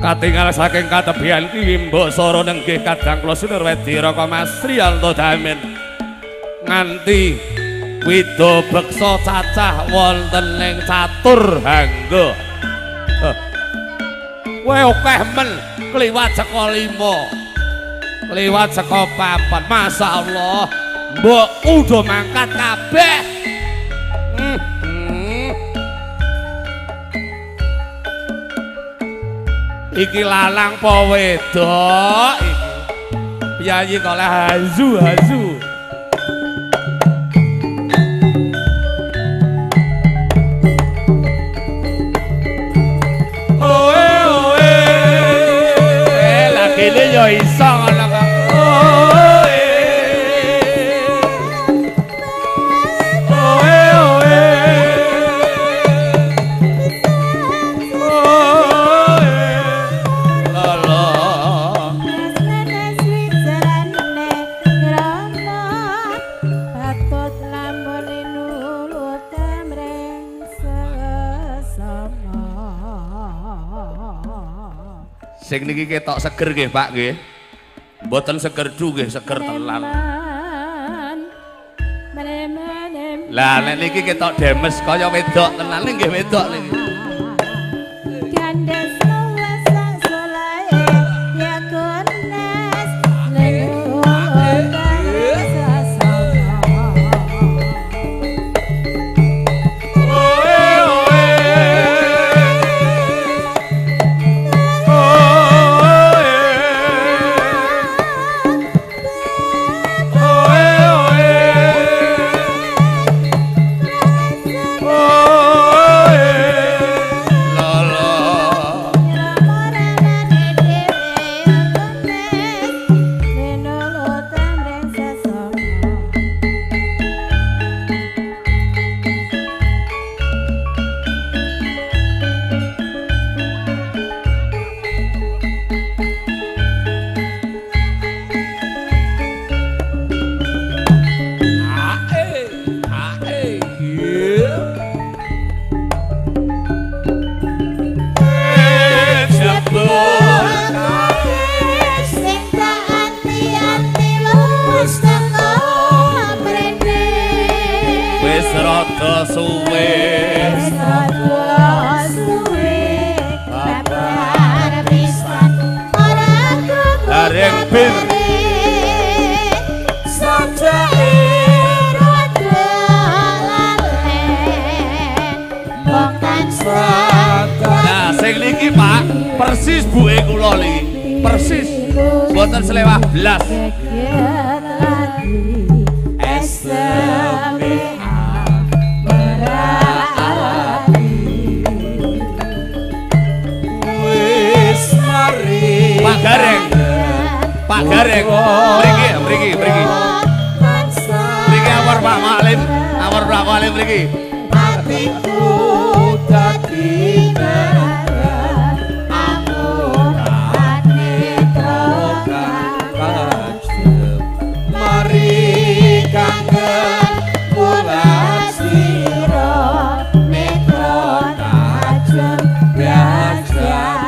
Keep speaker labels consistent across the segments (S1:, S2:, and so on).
S1: Katingal saking katebihan Ki Wimbasara nenggih kadang kula sinurwedi Raka Mas Riyanto Damin nganti wida beksa cacah wonten ing catur hangga. Kowe akeh men kliwat saka 5. Kliwat saka 4. Masyaallah. Mbokku do mangkat kabeh. Iki lanang apa wedok iki? Piyayi kok leh hazu hazu. Oe oe. Lagine yo iso ngono kok. Oe. Oe oe. Sing niki ketok seger nggih Pak nggih. Mboten seger du nggih, seger tenan. Lah nek niki ketok demes kaya wedok tenan nggih wedok niki. Nah, sing niki Pak, persis buke kula niki. Persis. Mboten selewah blas. Pak Gareng. Pak Gareng. Mriki, mriki, mriki. Mriki awor Pak Malim, awor Pak Malim mriki.
S2: Atiku dadi mari kangen kula sira netra tajem biasaniko.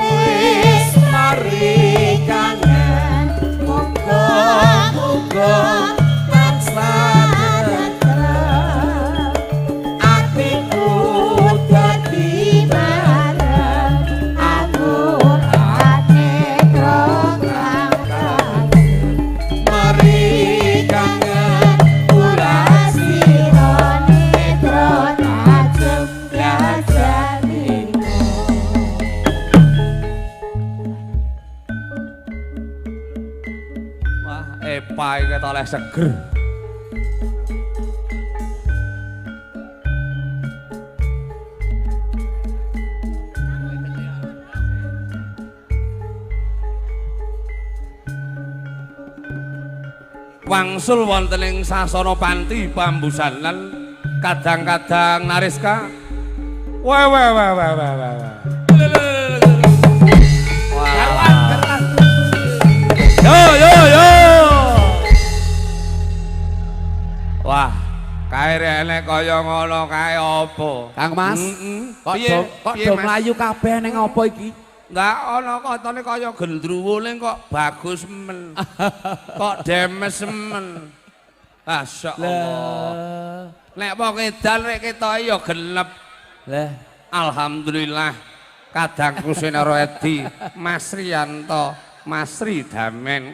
S2: Wis mari kangen
S1: Seger. Wangsul wonten ing sasana panti pambusanan kadang-kadang Nariska. Wah wah wah wah wah wah. Yo yo yo. Wah, kae rene kaya ngono kae apa?
S3: Kang Mas, kok do mlayu kabeh ning apa iki?
S1: Ndak ana katone kaya gendruwo ning kok bagus men. Kok demes men. Masyaallah. Nek wong edan rek ketoke ya genep.
S3: Lah,
S1: alhamdulillah kadang Kusenara Edi, Mas Rianto, Mas Sri Damen.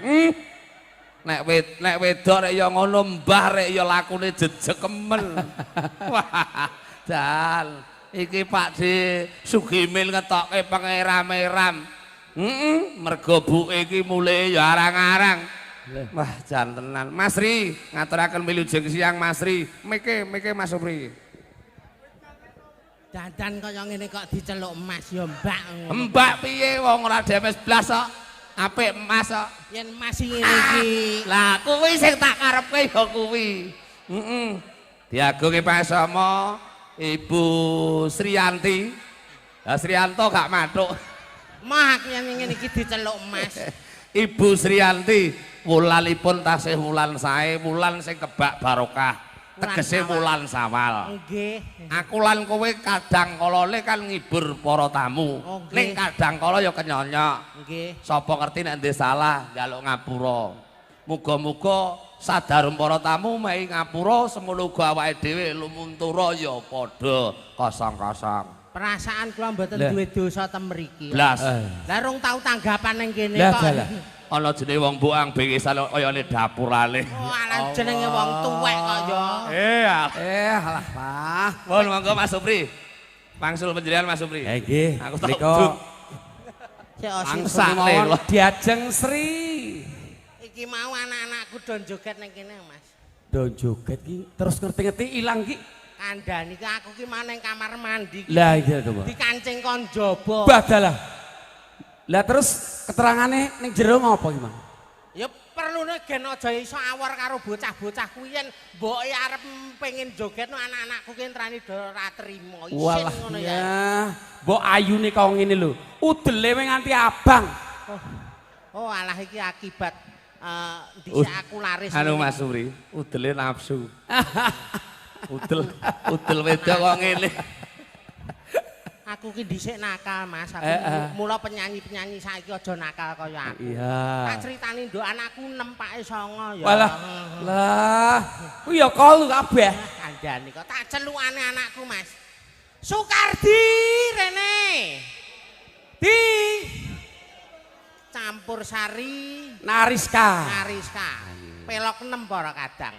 S1: Nek nek wedok rek ya ngono, mbah rek ya lakune jejeg men. Wah, jan. Iki Pak D Sugimil ngetoke pengeram-eram. Mergo buke iki mule ya arang-arang. Wah, jan tenan. Mas Ri, ngaturaken wilujeng siang Mas Ri. Mike, mike Mas Supri.
S4: Dandan kaya ngene kok diceluk Mas ya Mbak.
S1: Mbak piye wong ora demes blas kok. Apik Mas kok.
S4: Yen Mas ngene iki.
S1: Lah kuwi sing tak karepke ya kuwi. Heeh. Diagungi pasama Ibu Srianti. Lah Srianto gak mathuk.
S4: Mah aku yen ngene iki diceluk Mas.
S1: Ibu Srianti, wulanipun tasih wulan sae, wulan sing kebak barokah. Tegese wulan Sawal.
S4: Nggih.
S1: Aku lan kowe kadang kalane kan ngibur para tamu. Ning kadang kala ya kenyonyok.
S4: Nggih.
S1: Sapa ngerti nek ndek salah njaluk ngapura. Muga-muga sadarum para tamu mehi ngapura semono uga awake dhewe lumuntura ya padha kosong-kosong.
S4: Perasaan kula mboten duwe dosa ten mriki.
S1: Blas.
S4: Lah rong tau tanggapan ning kene kok.
S1: Ana jenenge wong buang bengisan kayane dapurane.
S4: Oh, alah jenenge wong tuwek kok ya.
S3: Alah, Pak.
S1: Mohon monggo Mas Supri. Wangsul panjenengan Mas Supri.
S3: Nggih.
S1: Aku tak udut.
S3: Langsung mawon diajeng Sri.
S4: Iki mau anak-anakku don joget ning kene, Mas.
S3: Don joget ki terus ngerti-ngerti ilang ki.
S4: Kandhani ki aku ki maneng kamar mandi.
S3: Lah iya to, Pak.
S4: Dikancing kon jaba.
S3: Badalah. Lah terus keterangane ning jero ngopo ki, Mang?
S4: Ya perlune gen aja iso awor karo bocah-bocah kuwi yen mboke arep pengin joget no anak-anakku ki entrane do ora trimo. Isin ngono ya.
S3: Mbok ayune kok ngene lho. Udele nganti abang.
S4: Oh, alah iki akibat dhisik aku laris.
S1: Anu Mas Suri, udele nafsu. Udel udel wedok kok ngene.
S4: Aku ki dhisik nakal, Mas. Aku mula penyanyi-penyanyi saiki aja nakal kaya aku.
S3: Iya.
S4: Tak critani nduk anakku 6 pake 9 ya.
S3: Walah. Lah, kuwi ya kolu kabeh.
S4: Kandhani kok tak celukane anakku, Mas. Sukardi rene. Di Campur Sari
S3: Nariska.
S4: Nariska. Pelok 6 para kadang.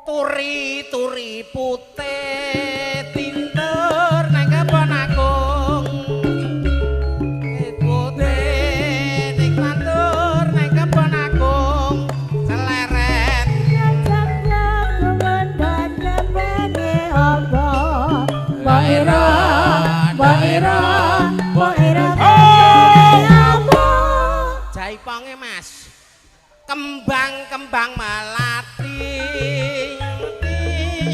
S4: Turi-turi putih tintur nang kebon agung. Putih ning lantur nang kebon agung. Celeret
S2: Mbak Ira, Mbak Ira, Mbak Ira.
S4: Jaiponge Mas. Kembang-kembang melati.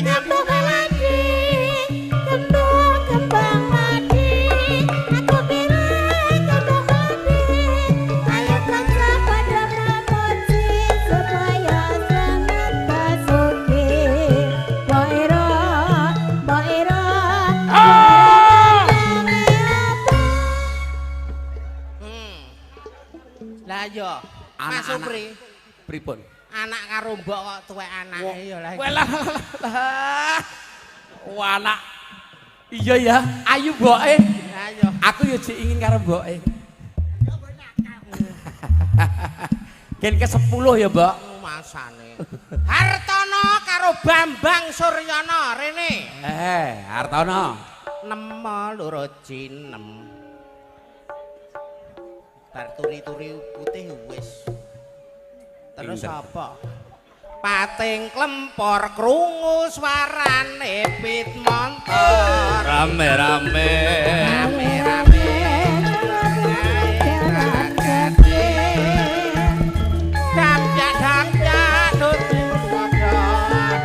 S2: Kembang melati, kembang melati. Aku bilang kembang melati. Ayo kanca pada memuji supaya selamat basuki. Mbak Ira, Mbak Ira,
S4: Lah yo, Mas Supri.
S1: Pripun?
S4: Anak karo mbok kok tuwek anake ya lah.
S3: Walah. Wah, anak. Iya ya, ayu mboke.
S4: Lah yo.
S3: Aku yo jek ingin karo mboke. Gen ke-10 ya, Mbok.
S4: Masane. Hartono karo Bambang Suryono rene.
S3: Hartono.
S4: 6 loro jinem. Bar turi-turi putih wis. Terus
S3: Pinter.
S4: apa? Pating klempor krungu swarane pit montor.
S1: Rame-rame.
S4: Rame-rame.
S2: Jalan gede.
S4: Dampyak-dampyak nuju sodor.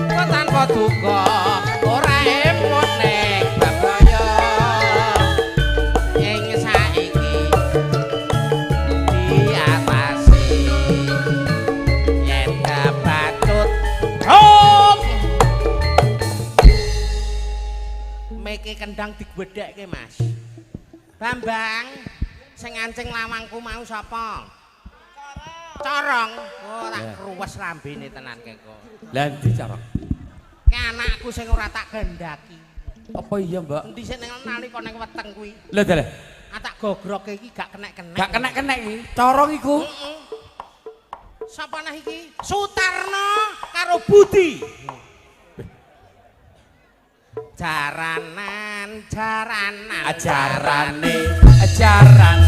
S4: Kok tanpa duka ora emut ning babaya. Ing saiki diatasi yen kebacut. Hop! Meke kendang digwedhekke, Mas. Bambang, sing ngancing lawangku mau sapa? Corong. Oh, tak kruwes lambene tenan keko.
S3: Lah ndi cara?
S4: Ki anakku sing ora tak gendaki.
S3: Apa iya, Mbak?
S4: Endi sing nalika ning weteng kuwi.
S3: Lah dalah.
S4: Ah tak gogroke iki gak kenek-kenek.
S3: Gak kenek-kenek iki. Corong iku.
S4: Heeh. Sapa nah iki? Sutarno karo Budi. Jaranan, jaranan,
S3: Ajarane, ajaran.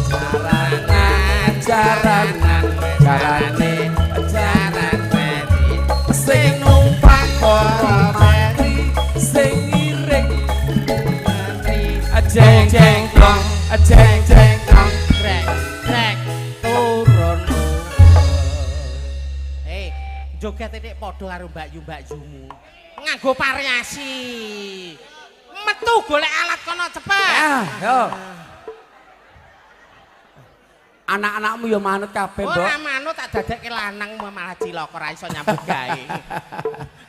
S3: Jaranan, jaranan, jarane,
S4: jaran wedi.
S3: Sing numpak para menteri, sing ngiring
S4: Menteri
S3: ajeng jeng tong, ajeng jeng tong.
S4: Grek, grek, turun. Eh, joget titik padha karo Mbak Yu Mbak Yumu. Nganggo variasi. Metu golek alat kono cepet.
S3: Ah, yo. Anak-anakmu ya manut kabeh, Mbok.
S4: Ora manut tak dadekke lanang malah cilaka ora iso nyambut gawe.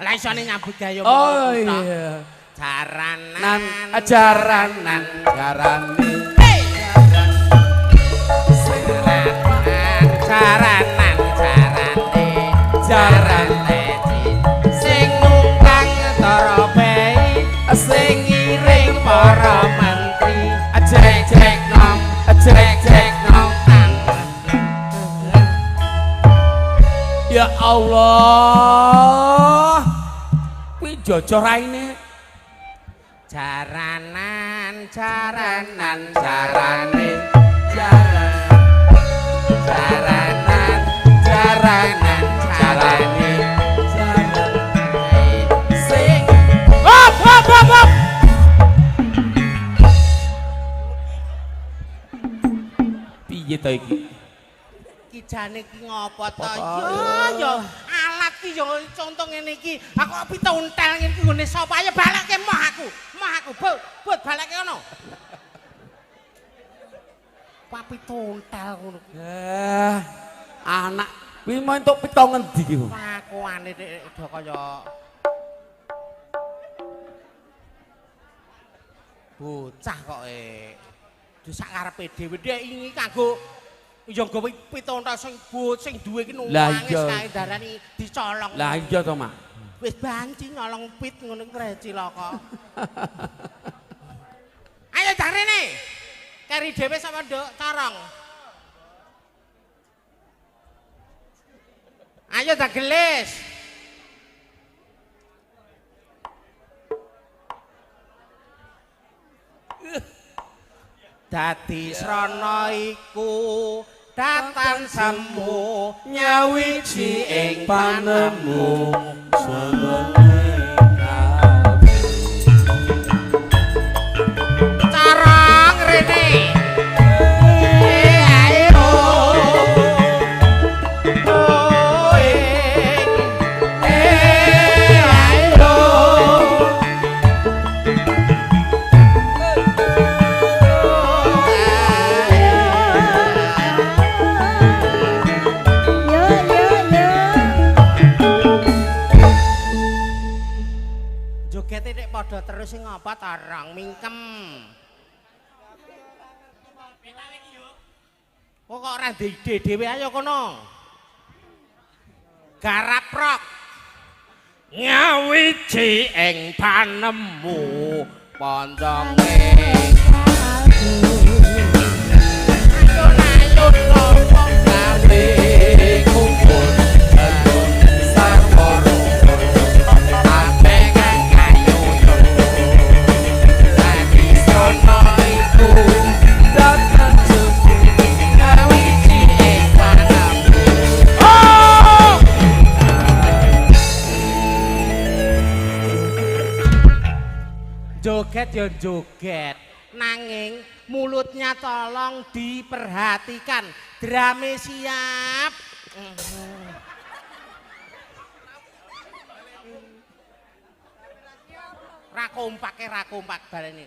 S4: Lah isone nyambut gawe ya
S3: Oh iya.
S4: Jaranan.
S3: Nan ajaranan jarane.
S4: Hey! Jaranan, jarane,
S3: Jaran.
S4: Sing nunggang tara bayi, sing ngiring para menteri.
S3: Ajeng jeng nong, ajeng jeng nong. Ya Allah. Kuwi jojor raine.
S4: Jaranan, jaranan,
S3: Jarane, jaran.
S4: jaranan, jaranan,
S3: Jarane,
S4: jarane.
S3: jaran. Sing
S4: Hop, hop, hop, hop.
S3: piye to iki?
S4: Ki jane ki ngopo to?
S3: Apa
S4: Ya ya alat ki ya conto ngene iki. Aku kok pitontel ngene iki nggone sapa? Ayo balekke moh aku. Moh aku, Bud. Bud balekke ngono. Pak pitontel ngono.
S3: Eh, anak kuwi mau entuk pito ngendi iki?
S4: Pakuane nek do kaya bocah kok e. Duh sak karepe dhewe dhek iki kanggo ya nggawe pitontel sing bot sing duwe iki
S3: Lah
S4: nangis
S3: iya.
S4: kae darani dicolong.
S3: Lah iya to, Mak.
S4: Wis banci nyolong pit ngono kuwi re cilaka. Ayo cang rene. Keri dhewe sapa nduk corong. Ayo tak gelis. Dadi srana iku datan semu
S3: Nyawiji ing panemu
S4: Corong rene. Eh, ayo. Oh, eh. Eh, ayo.
S2: Yo yo yo.
S4: Jogete nek padha terus sing ngapa torong mingkem. Kok kok ora ndek ide dhewe ayo kono. Garap rok. Nyawiji ing panemu ponconge. Ayun-ayun lopo gawe kumpul. Ake kang kayu Joget ya joget. Nanging mulutnya tolong diperhatikan. Drame siap. Ra kompake, ra kompak baleni.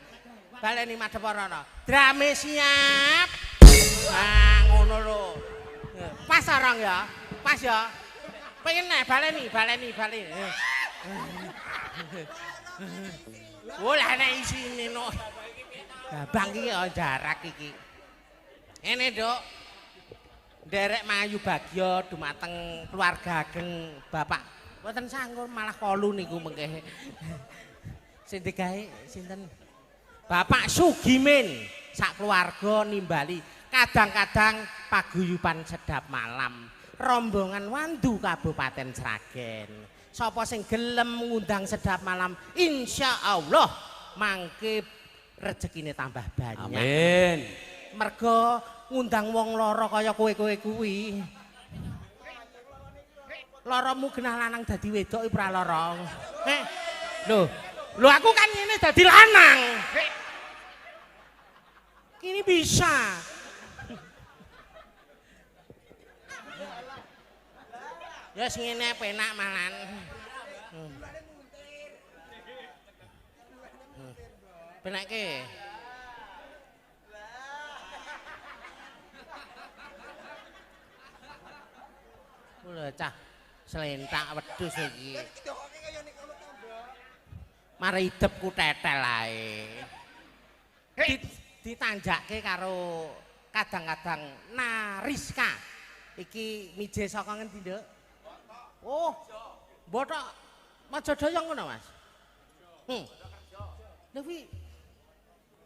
S4: Baleni madhep rono. Drame siap. Ah, ngono lho. Pas orang ya. Pas ya. Pengen nek baleni, baleni, baleni. Oh, lah nek isine no. Babang iki ya jarak iki. Ngene, Nduk. Nderek Mayu Bagya dumateng keluarga ageng Bapak. Mboten sanggup malah kolu niku mengke. Sing digawe sinten? Bapak Sugimin sak keluarga nimbali kadang-kadang paguyuban sedap malam rombongan Wandu Kabupaten Sragen. Sapa sing gelem ngundang sedap malam, insya Allah mangke rezekine tambah banyak.
S3: Amin.
S4: Mergo ngundang wong lara kaya kowe-kowe kuwi. Laramu genah lanang dadi wedok iki ora lara. Lho, lho aku kan ngene dadi lanang. Ini bisa. Ya sing ngene penak malan. Penakke. Lho cah slentak wedhus iki. Mari idep ku tetel ae. Ditanjake karo kadang-kadang Nariska. Iki mije saka ngendi, Nduk? Oh, bothok Majadoyong ngono, Mas. Lha kuwi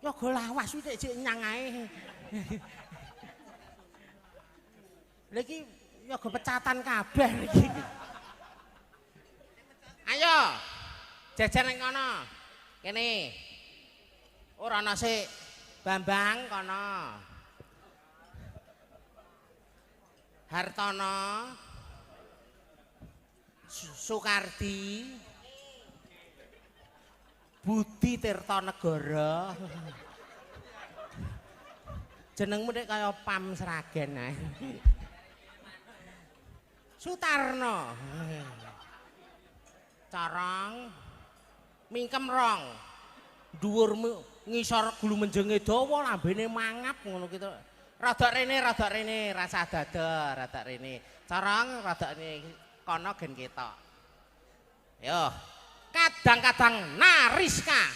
S4: yoga lawas kuwi jek nyang ae. Lha iki yoga pecatan kabeh iki. Ayo. Jejer ning kono. Kene. Ora ana sik. Bambang kono. Hartono. Soekardi, Budi Tirtonegoro. Jenengmu nek kaya Pam Sragen ae. Sutarno. Corong mingkem rong. Dhuwurmu ngisor gulu menjenge dawa lambene mangap ngono ki to. Rada rene, rasa dada, rada rene. Corong rada rene. Kono gen ketok. Yo, kadang-kadang Nariska.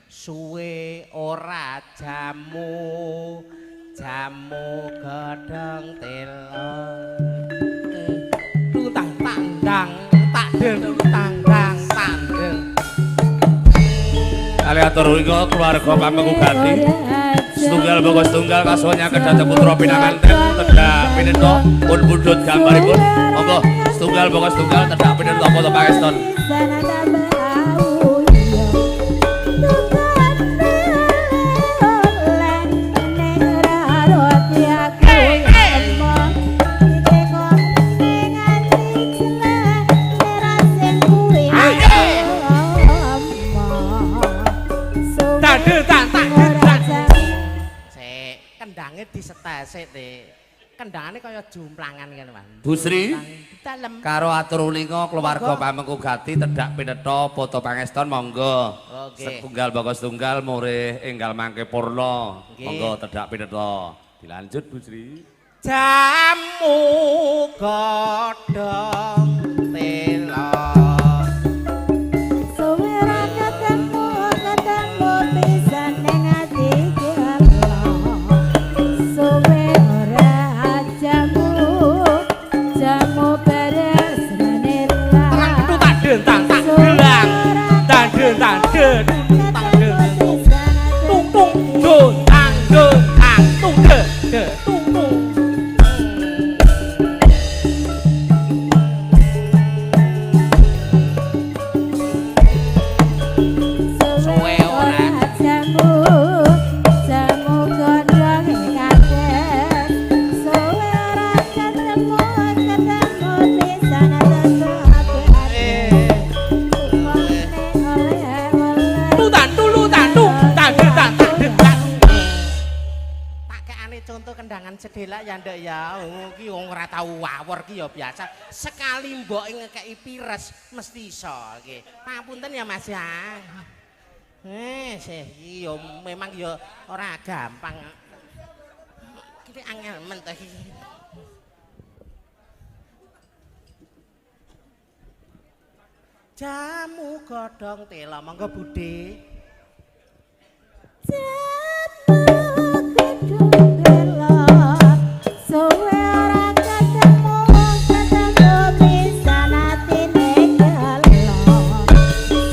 S4: Suwe ora jamu, jamu godhong telo. Tutang tandang, tak den tandang tandeng.
S1: Kali atur ing keluarga pamengku gati. Setunggal boko setunggal kasuwun kedhateng putra pinanganten tedhak pinetha pun pundhut gambaripun. Monggo setunggal boko setunggal tedhak pinetha foto pangeston.
S4: Kendange disetel sik, Dik. Kendangane kaya jumplangan ngene, Mas.
S1: Bu Sri
S4: dalem
S1: karo atur ulinga keluarga pamengku gati tedhak pinetha foto pangeston monggo. Setunggal boko setunggal murih enggal mangke purna. Monggo tedhak pinetha. Dilanjut Bu Sri.
S4: Jamu godhong telo. Contoh kendangan sedelak ya ndek ya. Oh ki wong ora tau wawor ki ya biasa. Sekali mboke ngekeki pires mesti iso nggih. Pangapunten ya Mas ya. Sih iki ya memang ya ora gampang. Iki angel men to iki. Jamu godhong tela monggo Bude.
S2: Jamu godhong tela suwe ora ketemu ketemu pisan atine gelo.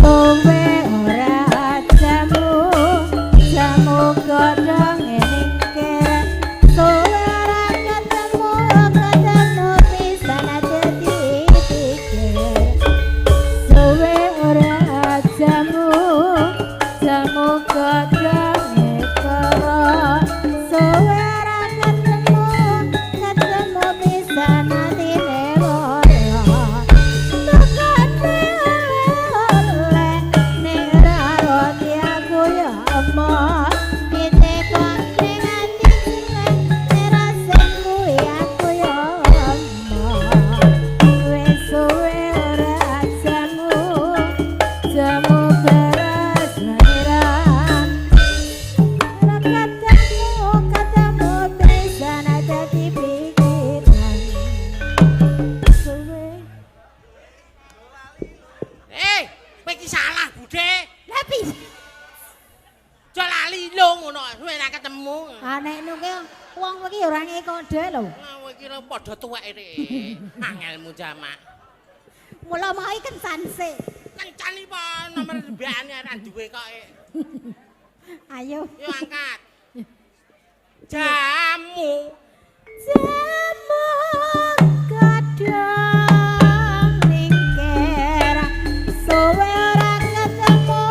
S2: Suwe ora jamu jamu godhong enike. Suwe ora ketemu ketemu pisan dadi pikir. Suwe ora jamu jamu godhong ekoro. Suwe ora ketemu ketemu pisan atine lara. Tukane oleh ning ra roti aku ya emoh. Pitekon ning ati jelek nek ra sing kuwi aku ya emoh. Wis suwe ora jamu jamu beras lahiran. Ora ketemu ketemu pisan dadi pikiran. Suwe.
S4: Kowe iki salah Bude.
S2: Lah piye?
S4: Aja lali lho ngono, suwe ora ketemu.
S2: Ah nek nuke wong kowe iki ora ngeki kode lho.
S4: Kowe iki padha tuweke rek. Angelmu jamak.
S2: Mula mau iki kencan sik.
S4: Kencan iki po nomor mbakane ora duwe kok.
S2: Ayo.
S4: Yo angkat. Jamu.
S2: Jamu godhong ningker. Suwe ora ketemu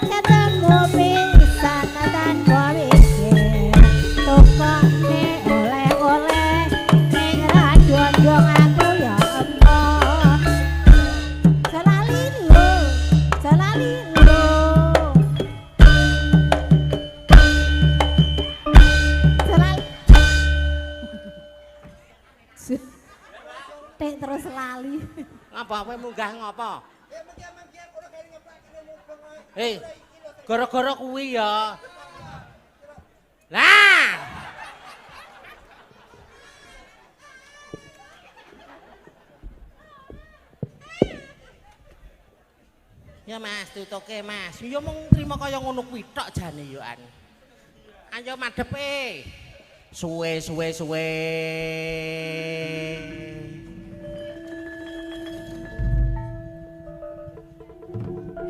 S2: ketemu pisan tanpa mikir. Tukokne oleh-oleh ning ra dondong aku ya emoh. Jalali lho, jalali lho. Jalali. Tek terus lali.
S4: Ngapa kowe munggah ngapa? Gara-gara kuwi ya. Lah. Ya Mas, tutuke Mas. Ya mung trimo kaya ngono kuwi tok jane yo an. Ayo madhepe. Suwe suwe suwe.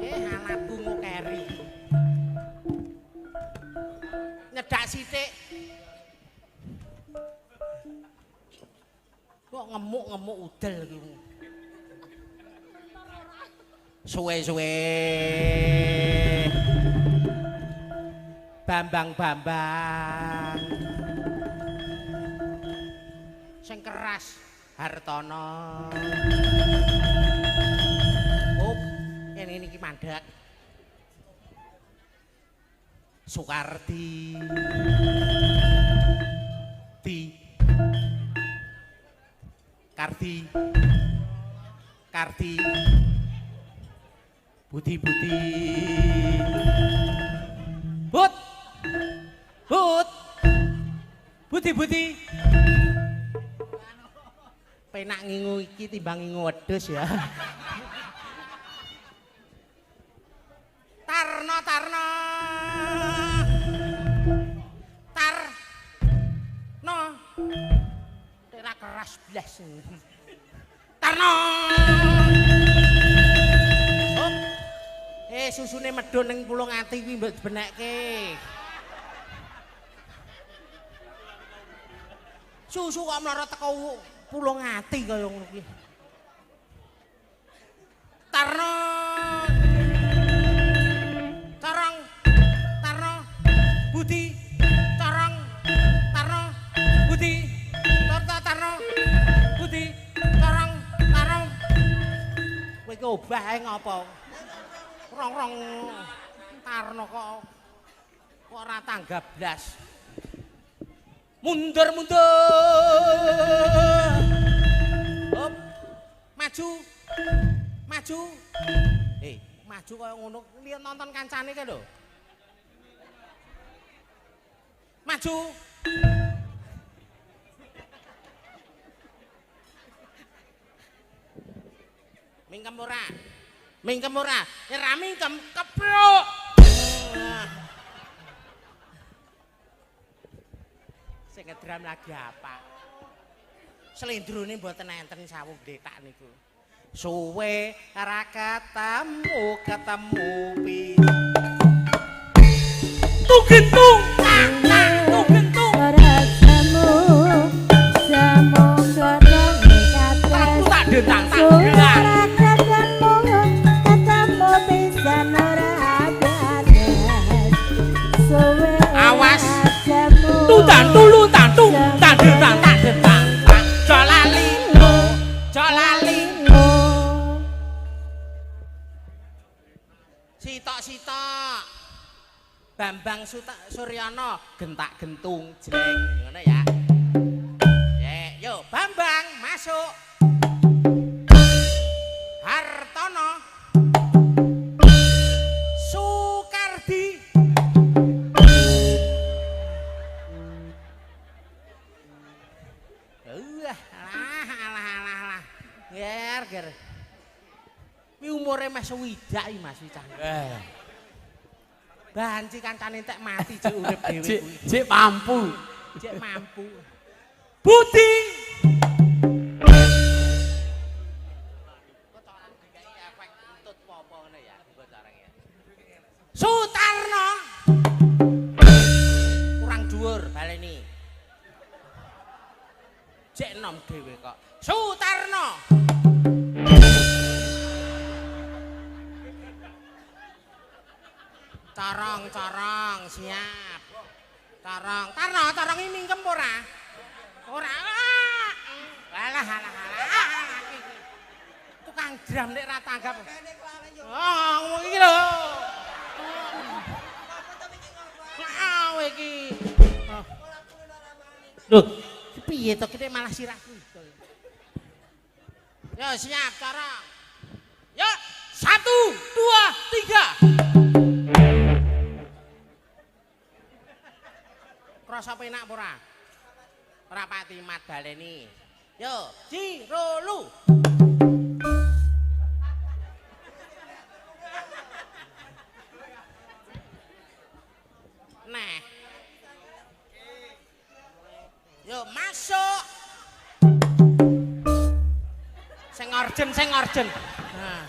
S4: Alatku ngokeri. Nyedak sithik. Kok ngemuk-ngemuk udel iki. Suwe-suwe. Bambang-bambang. Sing keras Hartono. Oh, ngene iki mandek. Soekardi. Di. Kardi. Kardi. Budi Budi. But. But. Budi Budi. Penak ngingu iki timbang ngingu wedhus ya. Tarno Tarno. Tarno. Ora keras blas. Tarno. Hop. Susune medhun ning Pulung Ati kuwi mbok dibenekke. Susu kok mlorot teko Pulung Ati kaya ngono kuwi. Tarno. Corong. Tarno. Budi. Corong. Tarno. Budi. Torto Tarno. Budi. Corong. Tarno. Kowe iki obah ae ngopo? Rong-rong Tarno kok ora tanggap blas. Mundur mundur. Hop. Maju. Maju. Maju kaya ngono, lihat nonton kancane kae lho. Maju. Mingkem ora? Mingkem ora? Ya ra mingkem kepruk. Sing ngedram lagi apa? Slendrone mboten enten sawung gletak niku. Suwe ra ketemu ketemu pi.
S3: Tugentung, tugentung.
S2: Ora jamu jamu godhong kates.
S4: Tak dendang tak
S2: Suwe
S4: dendang.
S2: ora ketemu ketemu pisan ora batas. Suwe
S4: Awas.
S2: ora jamu.
S3: Tutan tulu tantung, tak dendang tak dendang.
S4: Aja lali, aja lali. Sitok-sitok. Bambang Suryono gentak gentung jleng ngono ya. Ye, yo Bambang masuk. Hartono. Soekardi. Wah, alah alah alah alah. Ger ger. Kuwi umure meh swidak iki Mas cah. Banci kancane entek mati jek urip dhewe kuwi.
S3: Jek mampu.
S4: Jek mampu. Budi. Sutarno. Kurang dhuwur baleni. Jek enom dhewe kok. Sutarno. Corong, corong, siap. Corong, Tarno, corong ini mingkem ora? Ora. Alah, alah, alah. Tukang drum nek ra tanggap. Oh, ngomong iki lho. Ah, iki. Lho, piye to kene malah sirahku. Yo, siap, corong. Yo, 1, 2, 3. Krasa penak apa ora? Ora pati mat baleni. Yo, ji ro lu. Nah. Yo masuk. Sing orjen, sing orjen. Nah.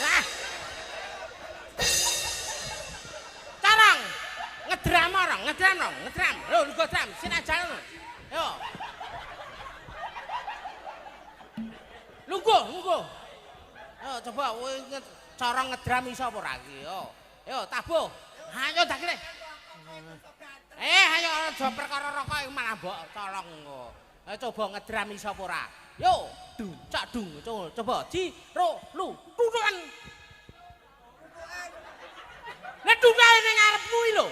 S4: Nah. Tarang, ngedram orang, ngedram dong, ngedram. Lho, lu dram, sini aja lho. Yo. Lungguh, lungguh. Yo coba kowe cara ngedram iso apa ora iki? Yo. Yo tabuh. Ayo tak kene. Ayo aja perkara rokok iki malah mbok colong engko. Ayo coba ngedram iso apa ora? Yo, dung cak dung, coba ji ro lu tutukan. Lah tutane ning ngarepmu iki lho.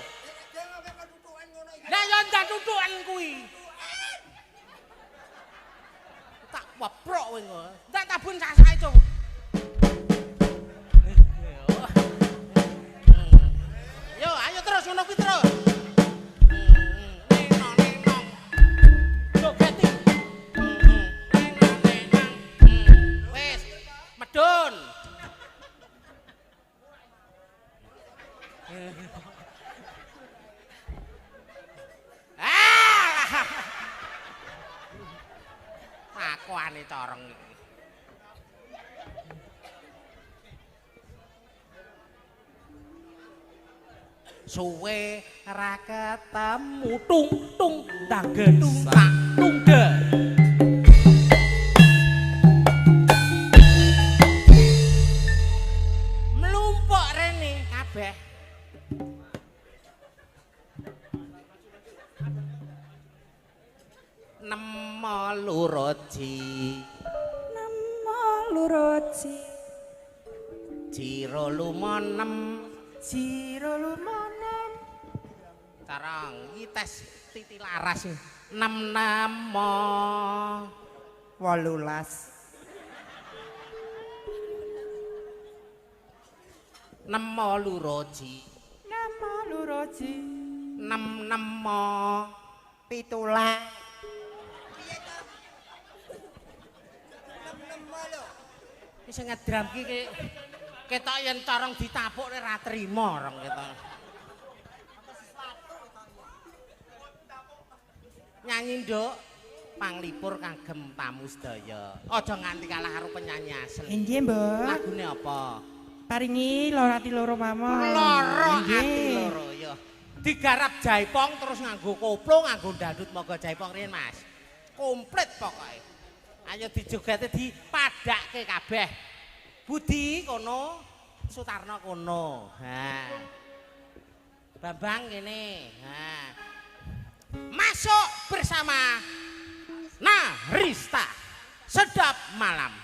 S4: Lah yo ndak tutukan kuwi. Tak weprok kowe engko. Ndak tabun sak-sake coba. Yo, ayo terus ngono kuwi terus. Nenong nenong. Jogeti. Nenong nenong. Wis, medun. Ah! Akuane corong iki. Suwe ra ketemu tung tung tangge tung tak tungge. Mlumpuk rene kabeh. Nemo loro ji.
S2: Nemo loro ji.
S4: Jiro lumo nem.
S2: Jiro lumo nem.
S4: Carang, iki tes titi laras. 6 namo
S5: 18.
S4: Nemo loro ji.
S5: Nemo loro ji.
S4: Nem nemo
S5: 17. Piye to? Nem nemo lho.
S4: Iki sing ngedram ki ketok yen corong ditapuk ora trima rong ketok. Nyanyi nduk panglipur kagem tamu sedaya. Aja nganti kalah karo penyanyi asli.
S5: Nggih, Mbok.
S4: Lagune apa?
S5: Paringi loro ati loro mawon.
S4: Loro ati loro ya. Digarap jaipong terus nganggo koplo, nganggo dandut monggo jaipong riyen, Mas. Komplit pokoke. Ayo dijogete dipadhakke kabeh. Budi kono, Sutarno kono. Ha. Bambang kene. Ha. Masuk bersama Narista. Sedap malam.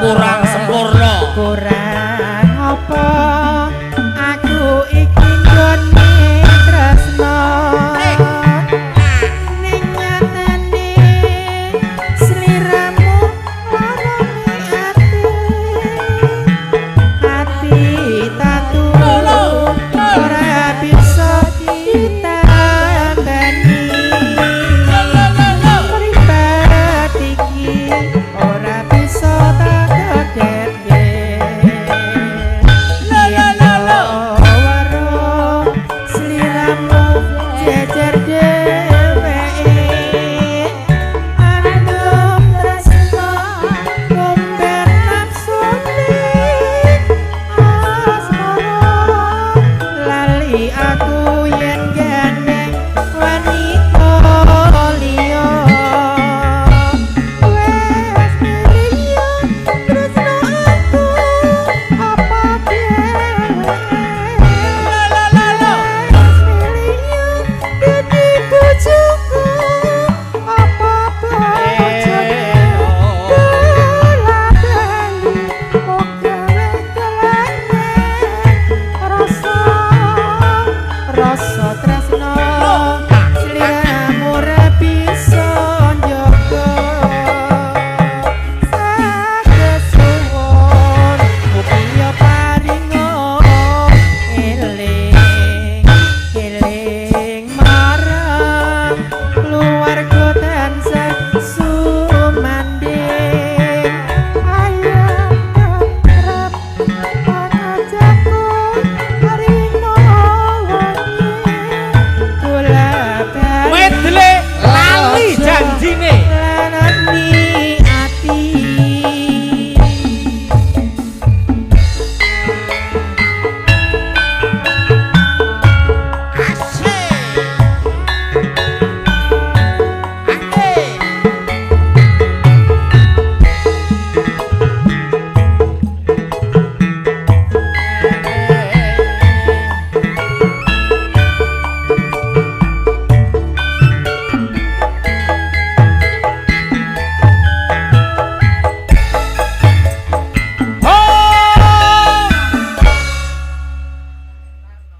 S4: Kurang sempurna.
S5: Kurang apa aku iki nggone tresno. Ning nyatane sliramu larane ati. Ati tatu ora bisa ditambani. Mripat iki ora bisa tak kedhe. Sliramu jejer dheweke. Andum tresno gomber nafsune asmara. Lali aku yen gandeng wanita liya. Wes miliya tresno aku apa dheweke. Wes miliya dadi bojoku apa bojone. Bola-bali mung gawe dolanan. Rasa rasa tresno sliramu ora bisa njaga. Sakesuwun mugi paringa eling eling marang keluarga tansah sumandhing. Ayam kerep pangajaku rino wengi bola-bali
S4: Medle lali janjine.
S5: Larani ati.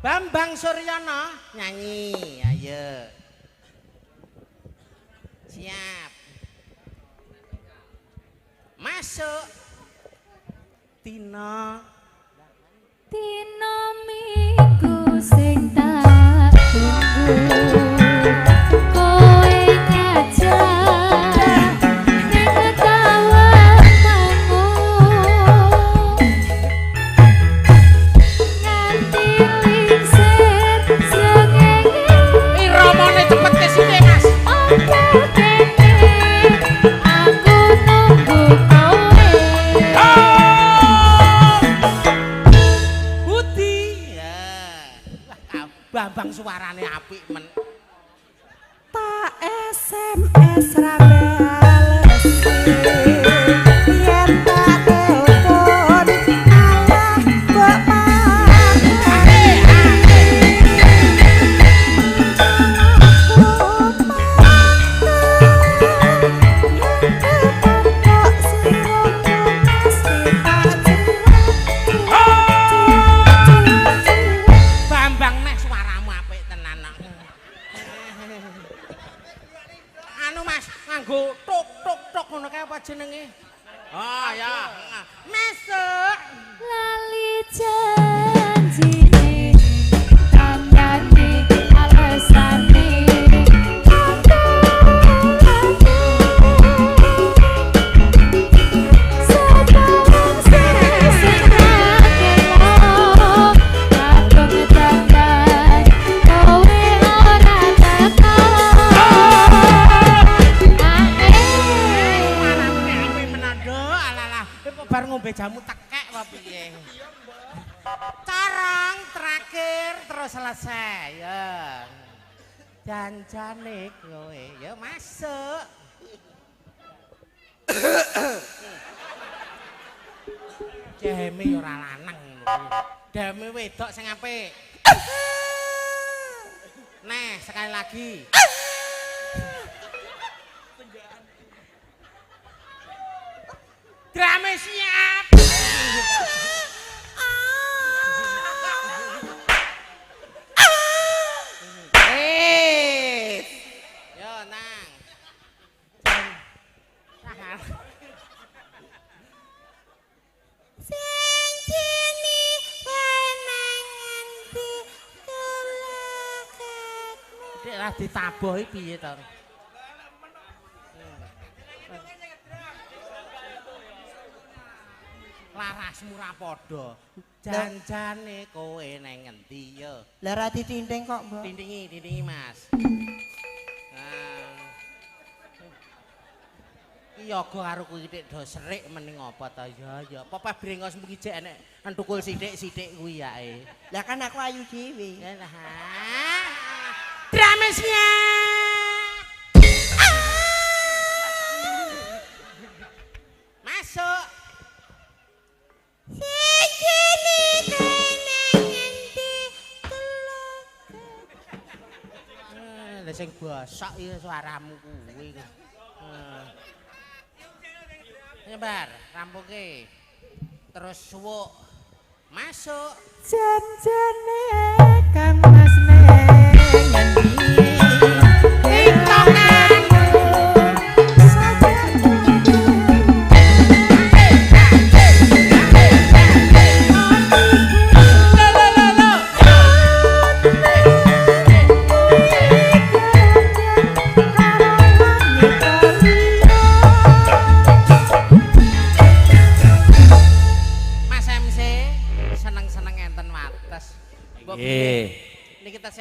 S4: Bambang Suryono nyanyi, ayo. Siap. Masuk. Tina.
S2: Dina minggu sing tak tunggu kowe ngajak ning tawa.
S4: Anu Mas, nganggo tuk tuk tuk ngono kae apa jenenge? Oh ya, mesuk
S2: lali janjine tandane alesane
S4: bar ngombe jamu tekek apa piye? Carang terakhir terus selesai ya. Janjane kowe ya masuk. Jeme ya ora lanang ngono. Dame wedok sing apik. Neh, sekali lagi. Drame siap. Eh. Yo nang.
S5: Sing jeni nang ngendi kelakatmu.
S4: Dek lah ditabohi piye to? Larasmu ra padha. Janjane kowe nang ngendi ya?
S5: Lah ra ditinting kok, Mbok.
S4: Tintingi, tintingi, Mas. Nah. Iki yoga karo kuwi thik do serik mening apa ta ya ya. Apa brengos mung jek enek entukul sithik-sithik kuwi yae.
S5: Lah kan aku ayu dhewe.
S4: Ya lah. Drame siap. Masuk. Lah sing bosok iki suaramu kuwi. Nyebar, rampunge. Terus suwuk. Masuk.
S5: Janjane Kang Mas neng ngendi?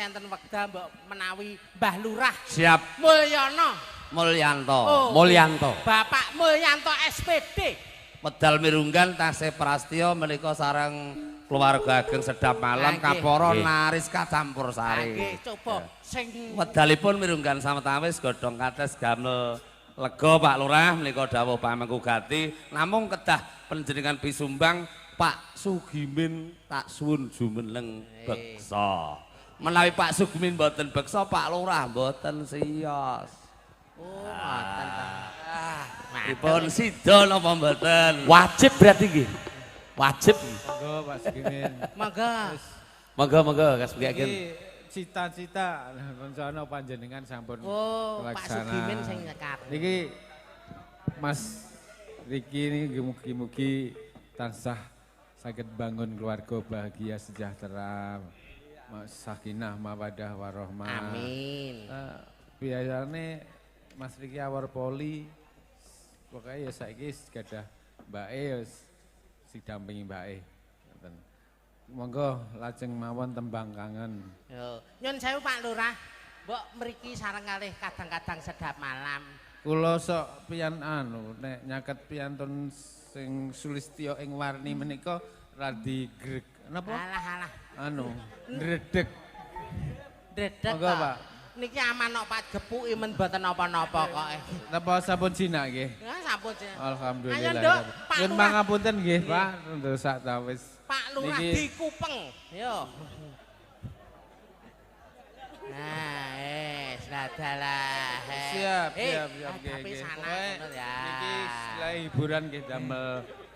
S4: Enten wekdal mbok menawi Mbah Lurah.
S1: Siap.
S4: Mulyono.
S1: Mulyanto.
S4: Oh,
S3: Mulyanto.
S4: Bapak Mulyanto SPD.
S1: Medal mirunggan tasih prastya menika sareng keluarga ageng sedap malam kapara Nariska campur sari.
S4: Nggih, coba sing
S1: wedalipun mirunggan sawetawis godhong kates gamel lega Pak Lurah menika dawuh pamengku gati namung kedah panjenengan pisumbang Pak Sugimin tak suwun jumeneng beksa. Menawi Pak Sugimin mboten beksa, Pak Lurah mboten siyos.
S4: Oh, ngoten ta.
S1: Dipun sida napa mboten?
S3: Wajib berarti nggih. Wajib.
S6: Monggo Pak Sugimin.
S4: Monggo.
S3: Monggo monggo Kas Buyakin.
S6: Cita-cita rencana panjenengan sampun.
S4: Oh, Pak Sugimin sing nyekar.
S6: Niki Mas Riki niki mugi-mugi tansah saged bangun keluarga bahagia sejahtera. Sakinah mawadah warohmah.
S4: Amin.
S6: Biasane Mas Riki awor poli, pokoknya ya saiki gadah mbake ya sing dampingi mbake. Monggo lajeng mawon tembang kangen.
S4: Yo, nyun sewu Pak Lurah, mbok mriki sareng kalih kadang-kadang sedap malam.
S6: Kula sok pian anu nek nyaket piantun sing sulistya ing warni menika radi greg. Napa?
S4: Alah alah.
S6: Anu, ndredeg.
S4: Ndredeg.
S6: Monggo, Pak.
S4: Niki aman kok Pak gepuki men mboten napa-napa kok.
S6: Napa sampun jinak nggih?
S4: Ya sampun jinak.
S6: Alhamdulillah.
S4: Ayo Nduk, Pak
S6: Nyun pangapunten nggih, Pak. Nduk sak tawis.
S4: Pak Lurah dikupeng. Yo. Nah, ladalah.
S6: Siap, siap, siap nggih.
S4: Tapi sana ngono ya.
S6: Niki istilah hiburan nggih damel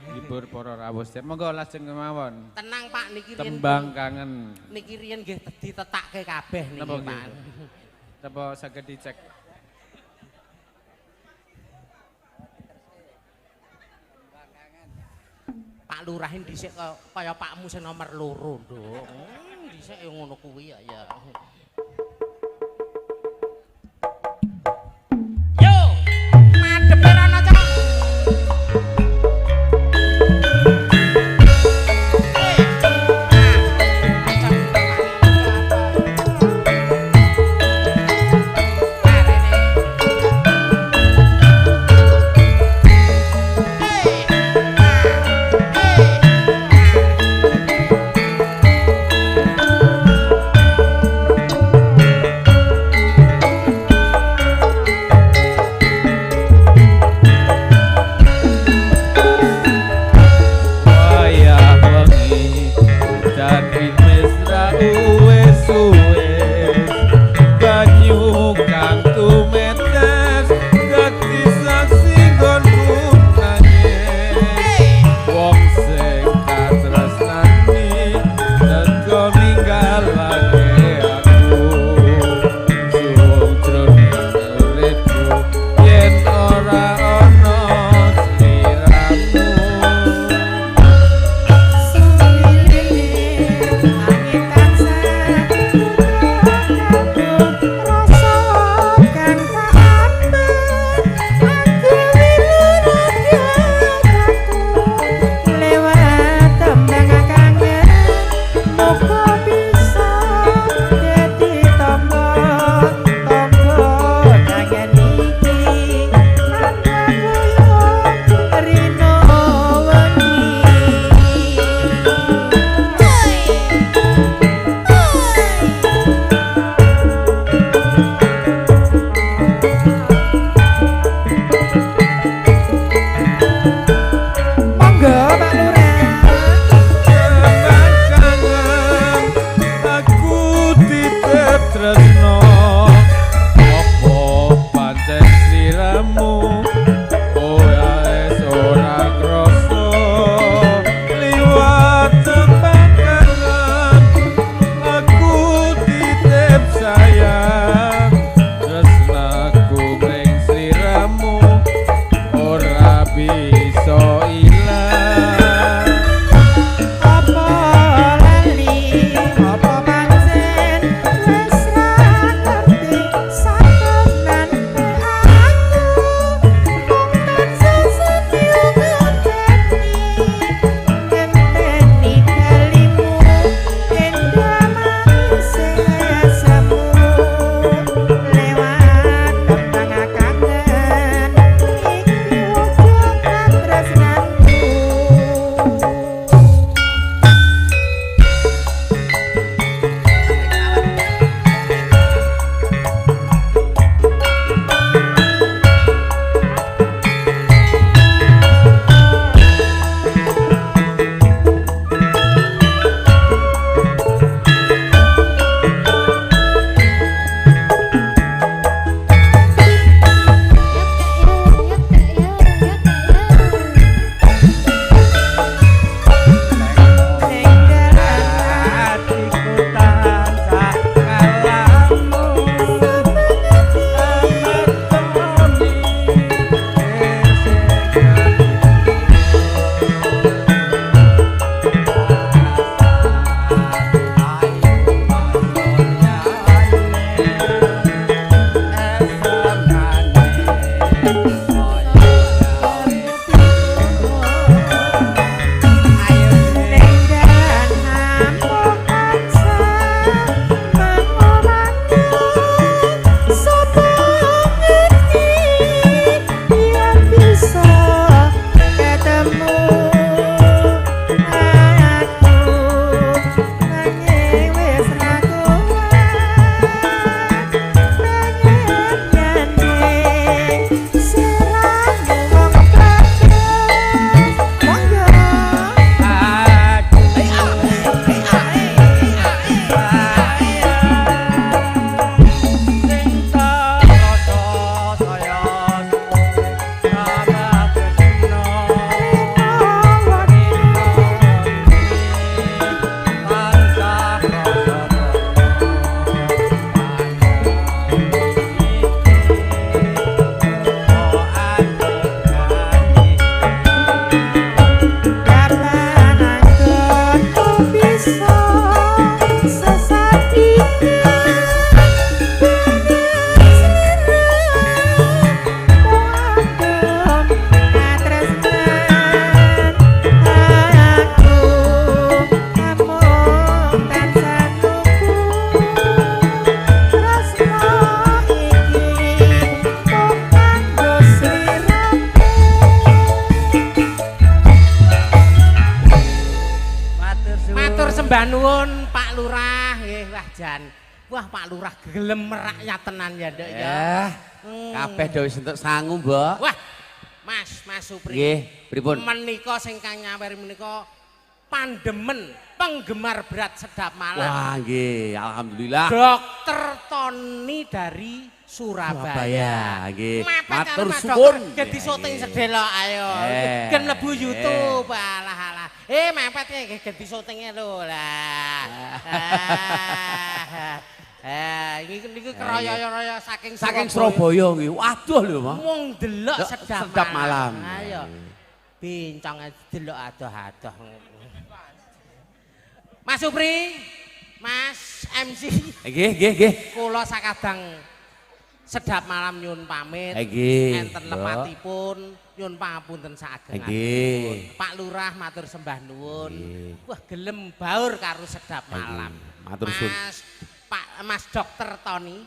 S6: hibur para rawuh. Monggo lajeng kemawon.
S4: Tenang Pak niki riyen
S6: tembang kangen.
S4: Niki riyen nggih ditetake kabeh niki Pak.
S6: Napa saged dicek?
S4: Pak Lurahin dhisik kaya pakmu sing nomor 2, Nduk. Dhisik ya ngono kuwi ya ya. Yo, madhepe rono, Cok. jan. Wah, Pak Lurah gelem merakyat tenan ya, Nduk ya.
S3: Eh, kabeh do wis entuk sangu, Mbok.
S4: Wah, Mas, Mas Supri.
S3: Nggih, pripun?
S4: Menika sing kang nyaweri menika pandemen penggemar berat Sedap Malam.
S3: Wah, nggih, alhamdulillah.
S4: Dokter Tony dari Surabaya.
S3: Surabaya, nggih.
S4: Mepet
S3: Matur
S4: karo Mas
S3: suwun.
S4: Dokter. Gen disyuting sedelok ayo.
S3: Eh.
S4: Gen mlebu YouTube alah alah. Eh mepet iki gen disyutinge lho lah. Ah. Eh, iki niku keroyo-royo saking
S3: Saking Surabaya nggih. Waduh lho, Mas.
S4: Mung delok
S3: Delok
S4: Sedap,
S3: Sedap Malam.
S4: Ayo. Bincang delok adoh-adoh. Mas Supri, Mas MC,
S3: Nggih, nggih, nggih.
S4: Kula sakadang Sedap Malam nyuwun pamit.
S3: Nggih.
S4: Enten lepatipun nyuwun pangapunten saageng.
S3: Nggih.
S4: Pak Lurah matur sembah nuwun.
S3: Nggih.
S4: Wah, gelem baur karo Sedap Malam.
S3: Matur suwun.
S4: Mas Pak Mas Dokter Tony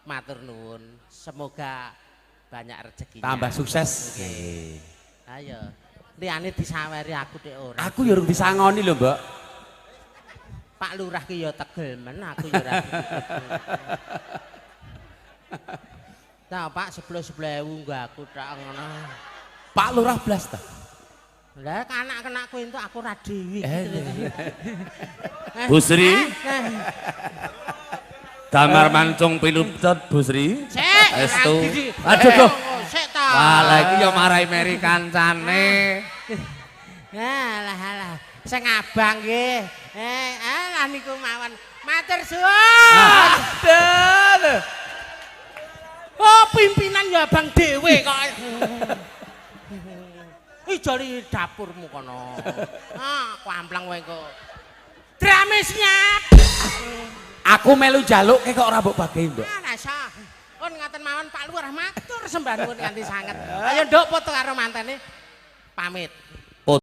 S4: matur nuwun. Semoga banyak rezekinya.
S3: Tambah sukses. Nggih.
S4: Ayo. Liyane disaweri aku tek ora.
S3: Aku ya urung disangoni lho, Mbok.
S4: Pak Lurah ki ya tegel men, aku ya ora. Nah, Pak 11.000 nggo aku tak ngono.
S3: Pak Lurah blas ta?
S4: Lah anak-anak ku entuk aku ora dhewe.
S3: Eh,
S1: Bu Sri. Damar mancung pinucut Bu Sri.
S4: Sik,
S1: Estu.
S4: ora
S1: Aduh, duh.
S4: Sik ta.
S1: Wah, lah iki ya marai meri kancane.
S4: Alah alah, sing abang nggih. Eh, alah niku mawon. Matur suwun.
S3: Aduh.
S4: Oh, pimpinan ya abang dhewe kok. Ijoli dapurmu kono. Ah, kuamplang kowe engko. Drame siap.
S3: Aku melu jaluk kok ora mbok bagi, Mbok.
S4: Ah, sah. Pun ngaten mawon Pak Lurah matur sembah nuwun kanthi sanget. Ayo nduk foto karo mantene. Pamit.